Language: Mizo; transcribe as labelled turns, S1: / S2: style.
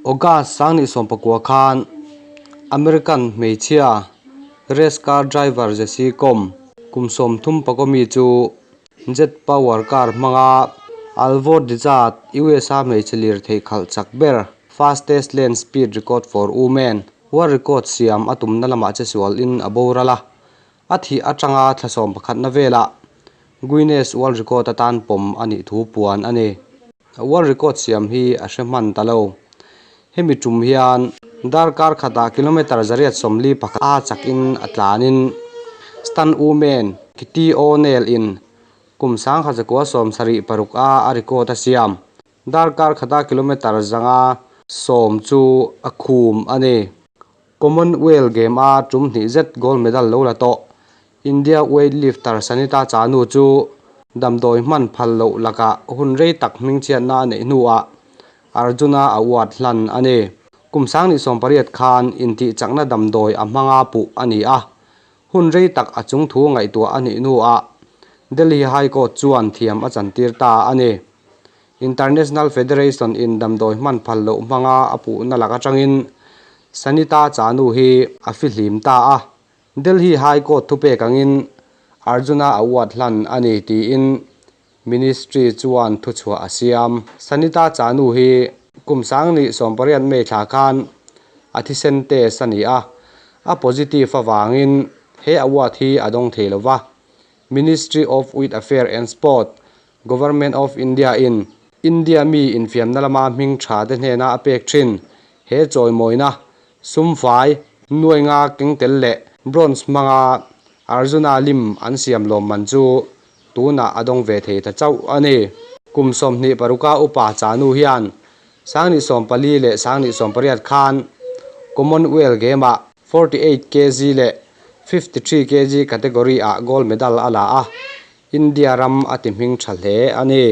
S1: August 2019 khan American hmeichhia race car driver Jesse Kom kum 34 mi chu Jet Power car hmanga Alvord Dejat USA hmeichhe lirthei khalh chak ber fastest land speed record for women world record siam a tumna lamah che sualin a boral a. A thih atanga thla 11na velah Guinness World Record atan pawm a nih thu puan a ni. World Record siam hi a hre hman ta lo. Hemi tum hian darkar khatah kilometre 141 a chakin a tlanin Stan Women Kitty O'Neil in kum 1976 a a record a siam. Darkar khata kilometre 110 chu a khum a ni. Commonwealth Game a tum hnih zet gold medal lo la tawh. India weightlifter Sanita Chanu chu damdawi hman phal loh lakah hun rei tak hmingchhiatna a neih hnuah Arjuna Award hlan a ni. Kum 2018 khan intihchakna damdawi a hmanga puh a ni a. Hun rei tak a chung thu ngaihtuah a nih hnuah Delhi High Court chuan thiam a chantir ta a ni. International Federation in damdawi hman phal loh hmanga a puhna lak atangin Sanita Chanu hi a fihlim ta a. Delhi High Court thupek angin Arjuna Award hlan a ni tiin Ministry chuan thuchhuah a siam. Sanita Chanu hi kum 2018 May thla khan a thisen test a ni a, a positive avangin he award hi a dawng thei lova. Ministry of Youth Affairs and Sport, Government of India in India mi infiamna lama hming tha te hnena a pek thin he chawimawina sumfai nuai nga keng tel leh bronze hmanga Arjuna lim an siam lawm man chu tunah a dawng ve thei ta chauh a ni. Kum 26 a upa Chanu hian 2014 leh 2018 khan Commonwealth Game ah 48 kg leh 53 kg category ah gold medal a la a, India ram a ti hming tha hle a ni.